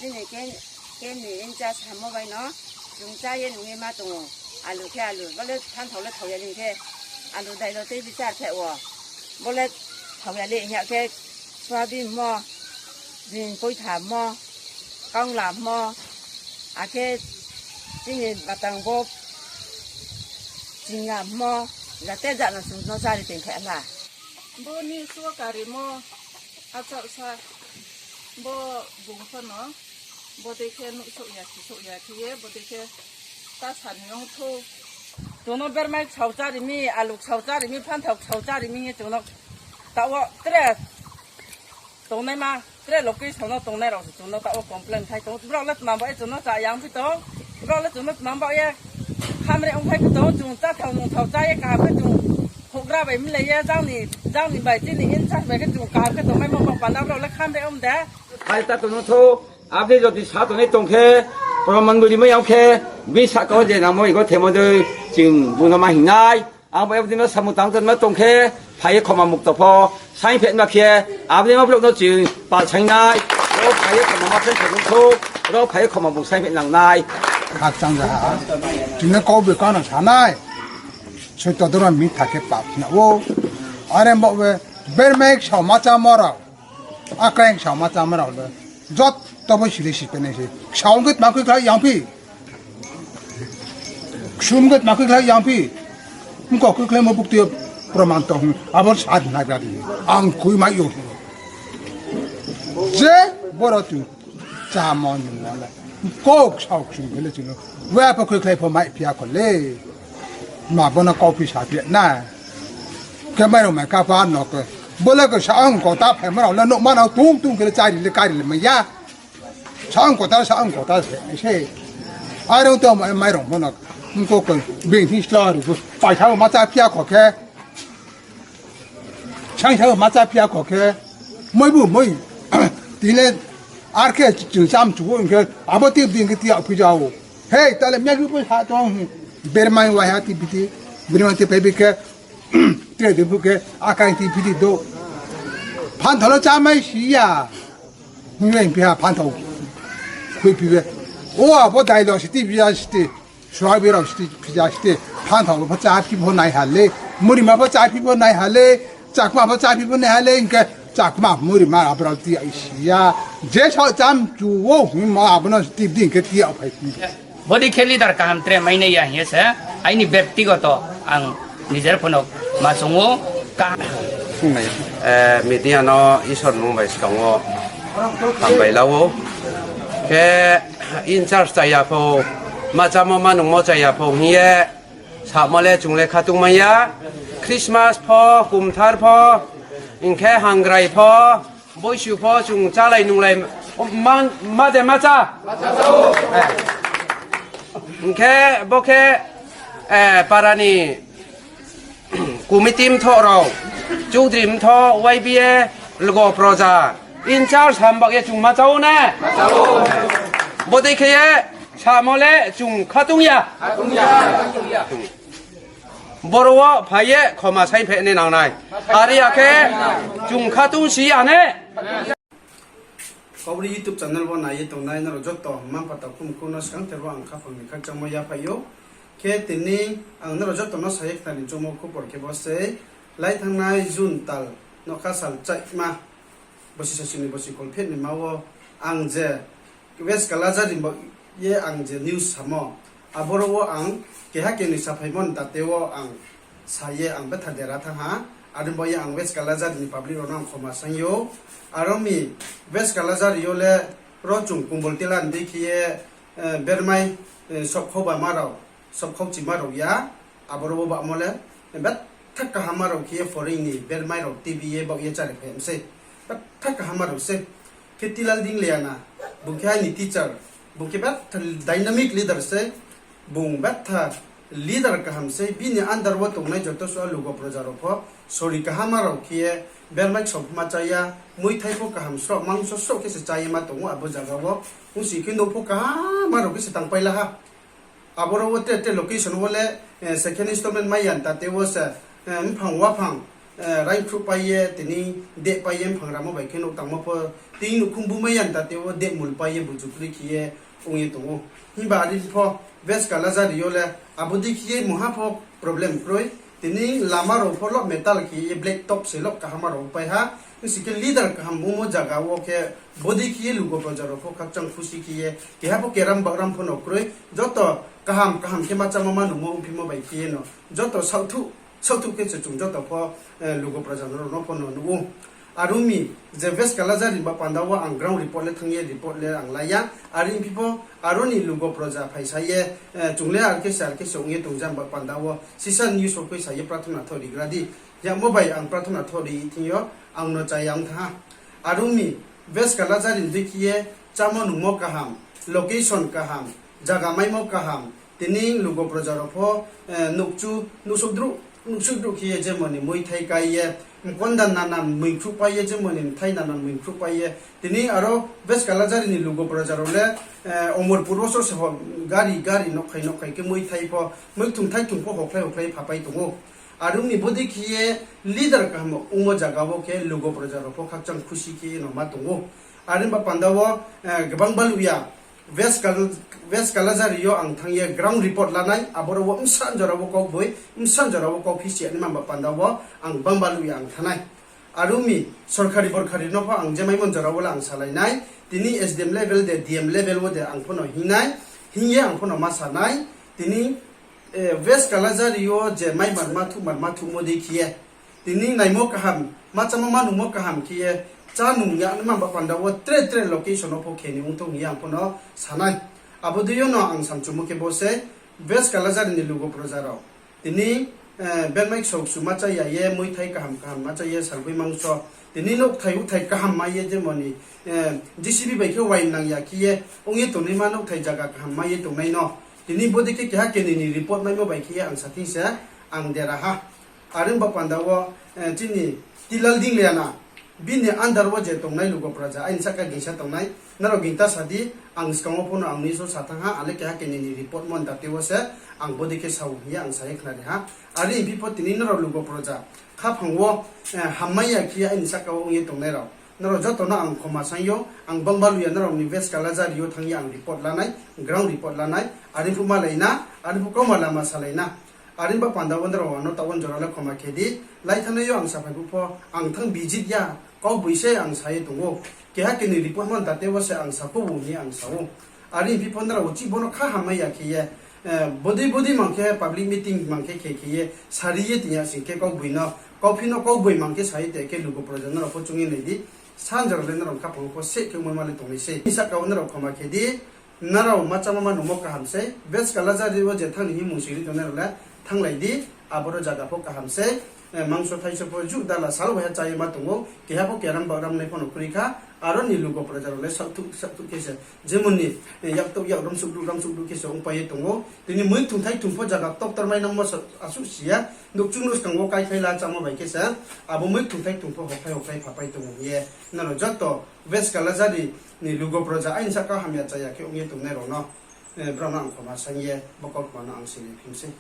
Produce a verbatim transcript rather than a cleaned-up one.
Chini ke, ke ni in charge samo bai no, chung chá ye nung ye ma tong ou. Alu khe alu, bo le thanthao le thao ya ni khe, alu dai lo tei bichar khe wo. Bo le thao ya le hing ya khe, soyabin mo, bini poitha mo, kaungla mo, akhe chini batang bo, chingya mo, jate jat no chung no chári tong khe la. Bo ni suh karimo, achouh sa, bo bung pho no, bodei khe nuhsouh ya, khisouh ya khe ye, bodei khe ta sa ni ong thou. Chung no bermai ksao chári mi, alu ksao chári mi, phanthao ksao chári mi hing ye chung no taoh wo tre tongnaima, tre location no tongnai rao se chung no taoh wo complain khai tong. Brao le tma baoh ye chung no chá ya ongphi tong. Brao le chung no tma baoh ye khamre ongphai phi tong, chung cháthao nungthao chá ye kaham khe chung houhgra bai mlei ye, jang ni, jang ni bai chini in charge bai khe chung kaham khe tongmaimo baoh panda brao le khamre ong de. Phai ta tong no thou, abo dei jodi sa tongnai tong khe, proman bo rimai ya ong khe, bini sahka wo je nangmo ego themo dei, chung bung no ma hing nai. Ang bo abo dei no samung tang tongma tong khe, phai ye khoma mukto pho saing phe ma khe, abo dei ma brao no chung pal saing nai. Ro phai ye khoma ma saing phe nung thou, ro phai ye khoma bung saing phe nang nai. Khakchang ja ha. Chung no kau bai kau no sa nai. Soito doro mitha khe pap na ou. Are bo be bermai ksao ma chámo rao, akraing ksao ma chámo rao le joto bo siri si penai se. Ksao ong khe tma khuikhlai yangphi. Ksum khe tma khuikhlai yangphi. Mko khuikhlaimo bukti yo proman tong, abo sa nai bra di. Ang khui mai yo. Je boro chung chámo nungmo le, kau ksao ksum khe le chung no, wa pho khuikhlai pho mai phi ya kho le. Ma bo no kauphi saphi na. Khe mairung mai kha pha no khe. Bo le khe sa ang kota phaimo rao le nuhma no tung tung khe le chári le kari le mai ya. Sa ang kota, sa ang kota se, se. Are ong tong mairung pho no. Mko khe bini thing sla ri pho. Paisa bo ma chá phi ya kho khe. Saingsa ma chá phi ya kho khe, moi bu moi. Tini le ar khe chung chámchu wo hing khe, abo tibdi hing khe tiya phi ja ou. Hei, ta le mya khe bo sa tong, bermai waiha tibdi, bermai ti phai bi khe, tre de bu khe, akai tibdi do. Phanthao le chámai si ya. Hing le hing phi ha phanthao khuiphi be. O abo dai lo siti phi ya siti. Soyabin rao siti, phi ya siti, phanthao pho chá phi pho nai ha le, murima pho chá phi pho nai ha le, chakma pho chá phi pho nai ha le, hing khe chakma murima abo rao tiya si ya. Je sao chámchu wo hingmo abo no tibdi hing khe tiya phai phi. Bodei khe leader kaham tre mai nai ya hing ye se, aini bektigoto ang nijer pho no ma chung ou, kaham. Media no Isor mung bai skang wo hambai la ou. Khe in charge chaya pho, ma chámo ma nungmo chaya pho hing ye, samo le chung le khatungmai ya. Christmas pho, kumthar pho, hing khe hangrai pho, boisu pho chung chálai nunglai ma, ma de ma chá. Hing khe bo khe, para ni committee mthoh rao, chudri mthoh, Y B A, lgo proja, in charge ham baoh ye chung ma chá ou na. Bodei khe ye samo le chung khatung ya. Boro wo phai ye khoma saing phe nai nang nai. Are ya khe chung khatung si ya ne. Kaubru YouTube channel wo nai ye tongnai nrao joto mma mpha takhu mkhu no skangther wo ang khaphang ni khakchangmo yaphai ou. Khe tini ang nrao joto no sa ye khnari choungmo khupor khe bo sei, lai thanngnai June tal nokha sal chaima, bosi sasini bosi kholpheh ni ma wo ang je West Kalajhari bo ye ang je news samo, aboro wo ang keha keni saphaimo ni tate wo ang sa ye ang betha dera thanng ha. Aro bo ye ang West Kalajhari ni public rao no ang khoma saing ou. Aro mi West Kalajhari yo le ro chung Kumbol Tila ni dei khe ye, bermai, sobkhau bama rao, sobkhau chima rao ya. Aboro wo bamo le betha kaham rao khe ye foreign ni bermai rao T V ye baoh ye chári phai mi sei. Betha kaham rao sei. Khe Tilal Dingliana, bung khe aini teacher, bung khe betha dynamic leader sei, bung betha leader kaham sei, bini under wo tongnai joto suh lugo proja rao pho, sori kaham rao khe ye, bermai ksao pho ma chá ya, muithai pho kaham sroh, mangso sroh khe se chá ye ma tong ou abo zaga wo, ong sing khe nouh pho kaham rao khe se tangpai la ha. Aboro wo tre tre location wo le, second installment mai ya ni tate wo se, mphang waphang, raingkhruhpai ye, tini dehpai ye mphang ramo bai khe nouh tangmo pho, tini nouhkhong bumai ya ni tate wo dehmulpai ye buju kroi khe ye ong ye tong ou. Himba are pho West Kalajhari yo le abo dei khe ye mungha pho problem kroi. Tini lama rao pho loh metal khe ye black top se loh kaham rao pai ha. Bsing khe leader kaham ongmo zaga wo khe bodei khe ye lugo proja rao pho khakchang khusi khe ye, keha pho keram bakram pho no kroi. Joto kaham kaham khe ma chámo ma nungmo ongphimo bai khe ye no joto saohthuh, saohthuh khe se chung joto pho lugo proja rao no pho no nuh ou. Are ong mi, je West Kalajhari ni ba panda wo ang ground report le thanng ye report le ang la ya. Are ong phi pho, aro ni lugo proja phaisa ye, chung le ar khe se ar khe se ong ye tong jam ba panda wo sisa news wo khe sa ye prathona tho rigra di. Yamo bai ang prathona tho ri thing yo, ang no cha ya ong thanng ha. Are ong mi, West Kalajhari ni dei khe ye chámo nungmo kaham, location kaham, zaga maimo kaham, tini lugo proja rao pho, nouhchu, nouhsudruh, nouhsudruh khe ye jemo ni muithai kai ye, mkonda nanan muikhruhpai ye, jemo ni mthai nanan muikhruhpai ye. Tini aro West Kalajhari ni lugo proja rao le, Omorpur wo so se ho gari, gari nouhkhai, nouhkhai khe muithai pho, muithung thaithung pho hokhlai hokhlai phapai tong ou. Are ong ni bodei khe ye leader kaham ongmo zaga wo khe lugo proja rao pho khakchang khusi khe ye no ma tong ou. Are ba panda wo, gbang baluh ya, West Kal-, West Kalajhari yo ang thanng ye ground report la nai, aboro wo bsa jora wo kauboi, bsa jora wo kauphi si ya ni ma ba panda wo ang gbang baluh ya ang thanng nai. Are ong mi, sorkari borkari no pho ang je maimo jora wo le ang salai nai, tini S D M level de, D M level wo de ang pho no hing nai, hing ye ang pho no ma sa nai, tini West Kalajhari yo je mai mar ma thuh mar ma thuhmo dei khe ye, tini naimo kaham, ma chámo ma nungmo kaham khe ye, chá nung ya ni ma ba panda wo tre tre location wo pho khe ni ong thou hing ye ang pho no sa nai. Abo dei yo no ang samchumo khe bo se, West Kalajhari ni lugo proja rao tini, belmai ksauksu ma chá ya ye, muithai kaham kaham ma chá ye, salboi mangso, tini nouhthai uthai kaham mai ye, jemo ni, J C B bai khe uaing nang ya khe ye ong ye tongnaima nouhthai zaga kaham mai ye tongnai no, tini bodei khe keha keni ni report maimo bai khe ye ang sa thing se ang dera ha. Are ong ba panda wo, chini Tilal Dinglana, bini under wo je tongnai lugo proja, aini sahka gingsa tongnai, nrao gingta sa di, ang skang wo pho no ang nini so sa thanng ha, ang le keha keni ni report mo ni tate wo se ang bodei khe sa ou hing ye ang sa ye khnari ha. Are ong phi pho tini nrao lugo proja khaphang wo, hammai ya khe ye aini sahka wo ong ye tongnai rao, nrao joto no ang khoma saing yo, ang gbang baluh ya nrao ni West Kalajhari yo thanng ye ang report la nai, ground report la nai, are phuh malai na, are phuh kauma lama salai na. Are ba panda wo nrao ano taoh wo jora le khoma khe di, lai thanngnai yo ang saphai phuh pho, ang thanng visit ya, kauboi se ang sa ye tong ou. Keha keni report mo ni tate wo se ang sa pho ou hing ye ang sa ou. Are ong phi pho nrao uchih bo no kha hammai ya khe ye, bodei bodei mang khe public meeting mang khe khe khe ye, sari ye tong ya sing khe kauboi no, kauphi no kauboi mang khe sa ye tong khe lugo proja nrao pho choung ye nai di, sa jora le nrao khaphang wo pho seh khe ongma le tongnai sei. Sahka wo nrao khoma khe di, nrao ma chámo ma nungmo kaham sei, West Kalajhari wo je thanng ni hing mungsing ri tongnai rao le thannglai di, aboro zaga pho kaham sei, mangso thaiso pho juh dala sal bai ha chá ye ma tong ou, keha pho keram bakram nai pho no kroi kha, aro ni lugo proja rao le saohthuh saohthuh khe se, jemo ni, yaktouh yak ramsouhduh ramsouhduh khe se ongpai ye tong ou. Tini muithung thaithung pho zaga toktor mai nangmo asuh si ya, nouhchung no skang wo kaikhlai la chámo bai khe se, abo muithung thaithung pho hokhlai hokhlai phapai tong ou hing ye, nrao joto West Kalajhari ni lugo proja aini sahka hamya chaya khe ong ye tongnai rao no, brao no ang khoma saing ye bo kautma no ang siri phim sei.